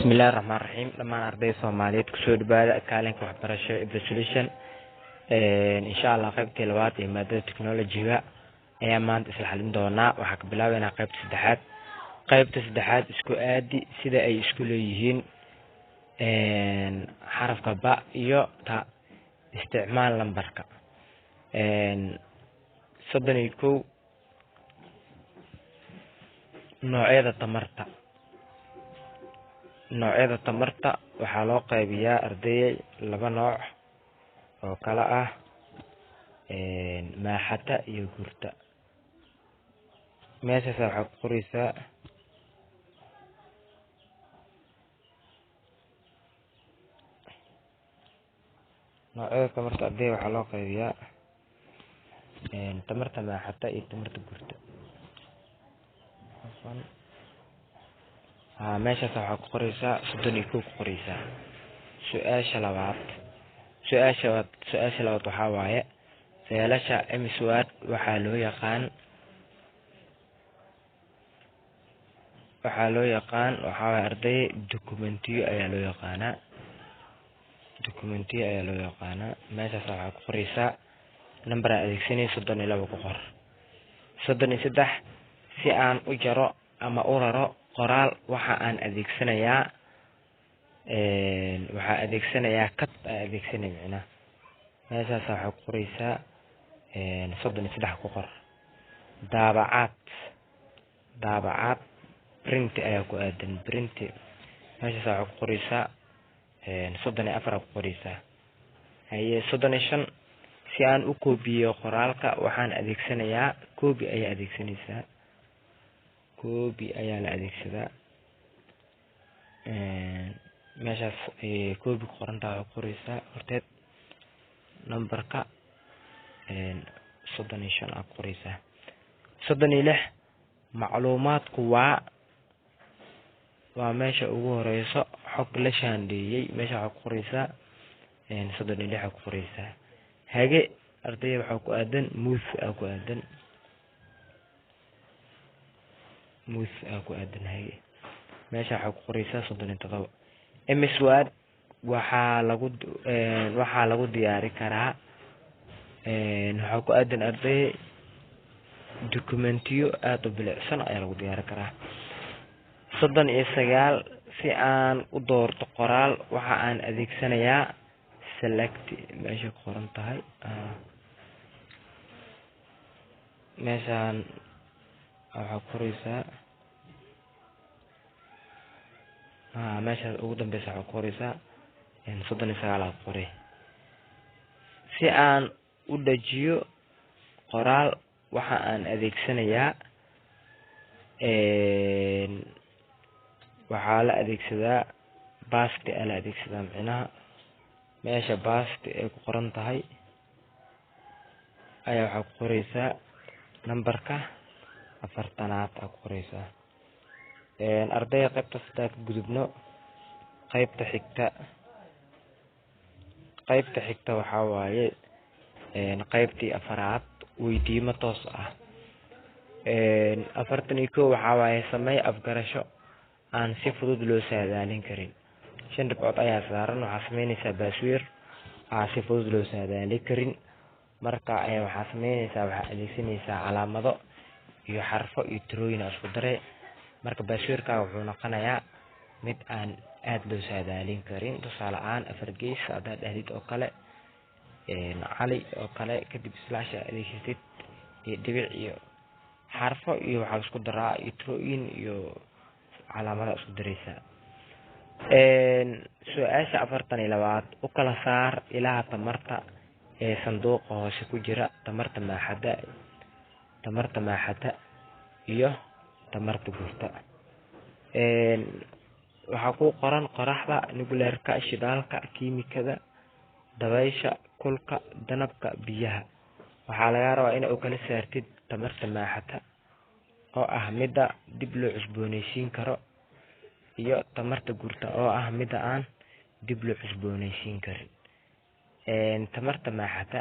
Bismillahi Raxmaani Raxiim. Dhammaan ardayda Soomaaliyeed, kusoo dhawaada kaalinka waxbarasho ee Solution. Insha Allah, qaybtii labaad ee maadada technology-ga ayaa maanta isla xalin doonaa. Waxaa ka bilaabeynaa qaybta saddexaad. Qaybta saddexaad, isku aadi sida ay isku leeyihiin xarafka ba iyo ta. Isticmaal lambarka 31. Noocyada tamarta. Noocyada tamarta waxaa loo qaybiyaa, ardayey, laba nooc oo kala ah maaxata iyo guurta. Meeshaas waxaa ku qoreysaa noocyada tamarta. Ardayda, waxaa loo qaybiyaa tamarta maaxata iyo tamarta guurta. Meeshaas waxaa ku qoreysaa 31 ku qoreysaa. Su-aasha labaad, su-aasha labaad waxaa waaye: feelasha MS Word waxaa loo yaqaan, waxaa waaye, arday, documentiyo ayaa loo yaqaanaa. Documentiyo ayaa loo yaqaanaa. Meeshaas waxaa ku qoreysaa number aa adeegsanay, 32 ku qor. 33: si aan u jaro ama u raro qoraal, waxa aan adeegsanayaa, waxaa adeegsanayaa cut aa adeegsanay micnaha. Meeshaas waxaa ku qoreysaa 33 ku qor. Daabacaad, daabacaad print ayaa ku aadan. Print, meeshaas waxaa ku qoreysaa 34 aa ku qoreysaa. Haye, 35: si aan u koobiyeyo qoraalka, waxaan adeegsanayaa copy ayaa adeegsanaysaa. Copy ayaa la adeegsadaa. Meeshaas ayay copy ku qorantahay. Waxaa ku qoreysaa horteed numberka 35 aa ku qoreysaa. 36: macluumaadku waa meesha ugu horeyso xog la shaandheeyey. Meesha waxaa ku qoreysaa 36 aa ku qoreysaa. Hage, ardayda, waxaa ku aadan mouse aa ku aadan. Mouse aa ku aadan hage. Meesha waxaa ku qoreysaa 37. MS Word waxaa lagu diyaari karaa, waxaa ku aadan, arday, documentiyo aada u bilicsan ayaa lagu diyaari karaa. 39: si aan u doorto qoraal, waxa aan adeegsanayaa select. Meeshay ku qoran tahay, meeshaan waxaa ku qoreysaa, meeshaas ugu dambeysa waxaa ku qoreysaa 39 aa ku qorey. Si aan u dhajiyo qoraal, waxa aan adeegsanayaa, waxaa la adeegsadaa paste aa la adeegsadaa micnaha. Meesha paste ay ku qoran tahay ayaa waxaa ku qoreysaa numberka 40aad aa ku qoreysaa. Ardayda, qaybta hadaa ka gudubno qaybta xigta. Qaybta xigta waxaa waaye qaybtii afaraad, weydiimo toos ah. 41 waxaa waaye: samey afgarasho aan si fudud loo saadaalin karin. Shan dhibcood ayaa saaran. Waxaa sameyneysaa password aan si fudud loo saadaalin karin. Marka waxaa sameyneysaa, waxaa adeegsaneysaa calaamado iyo xarfo iyo tirooyin aa isku dare. Marka passwordkaaga wuxuu noqonayaa mid aan aada loo saadaalin karin. Tusaale ahaan, afar gees haddaad dhahdid oo kale, Cali oo kale, kadib slash aa adeegsatid iyo dhibic iyo xarfo iyo waxaa isku daraa iyo tirooyin iyo calaamada isku dareysaa. Su-aasha 42aad: u kala saar ilaha tamarta ee sanduuqa hoose ku jira: tamarta maaxada, tamarta maaxata iyo tamarta guurta. Waxaa ku qoran qoraxda, nuclearka, shidaalka, kiimikada, dabaysha, kulka, danabka, biyaha. Waxaa lagaa rabaa ina u kala saartid tamarta maaxata, oo ah midda dib loo cusbooneysiin karo, iyo tamarta guurta, oo ah midda aan dib loo cusbooneysiin karin. Tamarta maaxata,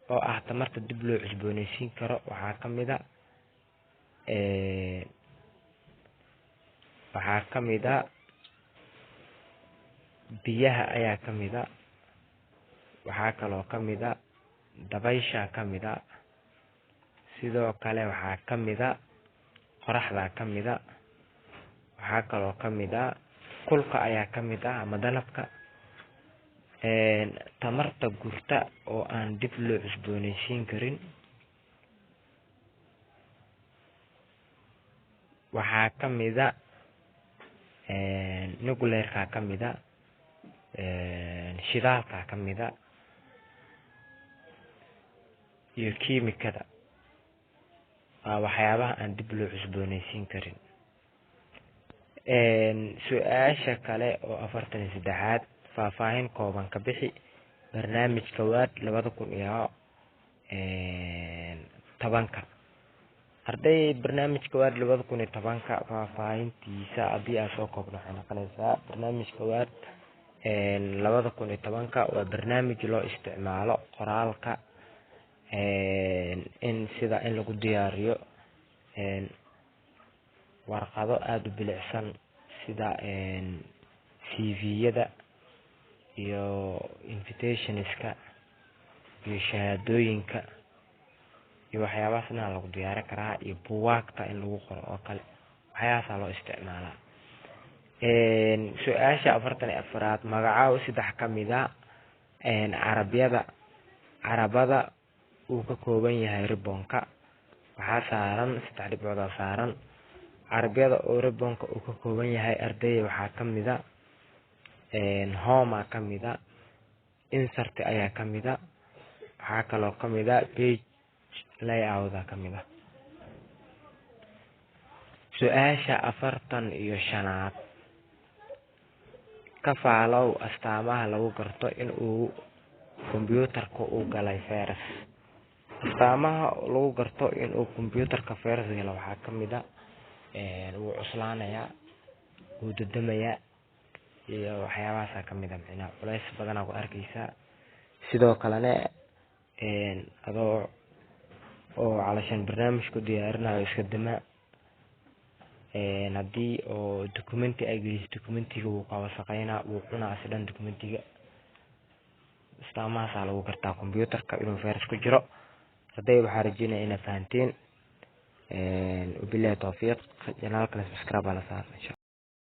oo ah tamarta dib loo cusbooneysiin karo, waxaa kamid a Biyaha ayaa kamid a, waxaa kaloo kamid a dabaysha kamid a, sidoo kale waxaa kamid a qoraxdaa kamid a, waxaa kaloo kamid a kulka ayaa kamid ah ama danabka. Tamarta gurta oo aan dib loo cusbooneysiin karin waxaa kamid a nuclearka kamid a, shidaalka kamid a iyo kiimikada. Waa waxyaabaha aan dib loo cusbooneysiin karin. Su-aasha kale oo 43aad, faahfaahin kooban ka bixi barnaamijka Word 2010-ka. Arday, barnaamijka Word 2010-ka faahfaahintiisa haddii aan soo koobno, waxay noqonaysaa barnaamijka Word 2010-ka waa barnaamij loo isticmaalo qoraalka, in sida in lagu diyaariyo warqado aada u bilicsan, sida CV-yada iyo invitationska iyo shahaadooyinka iyo waxyaabahaas dhan lagu diyaarin karaa, iyo buugaagta in lagu qoro oo kale. Waxyaabahaasa loo isticmaalaa. Su-aasha 44aad, magacaaw saddex kamid a carabyada carabada uu ka kooban yahay ribbonka. Waxaa saaran saddex dhibcood saaran. Carabyada oo ribbonka uu ka kooban yahay, ardayda, waxaa kamid a home kamid a, insert ayaa kamid a, waxaa kaloo kamid a page layout kamid a. Su-aasha 45aad, ka faalow astaamaha lagu garto in uu kombiyuutarka uu galay fayras. Astaamaha lagu garto in uu kombiyuutarka fayras galo waxaa kamid a wuu cuslaanayaa, wuu dadamayaa iyo waxyaabahaasa kamid a. Micnaha culeys badanaa ku arkeysaa. Sidoo kalena adoo oo calashaan barnaamij ku diyaarinayo iska damaa. Haddii oo documenti ay geliso, documentiga wuu kaa wasaqeynaa, wuu cunaa asi dhan documentiga. Astaamahaasaa lagu gartaa kombiyuutarka inuu fayras ku jiro. Arday, waxaa rajeynaya inaad fahanteen. Wabillahi tawfiiq. Channelkana subscribe aa la saar, insha.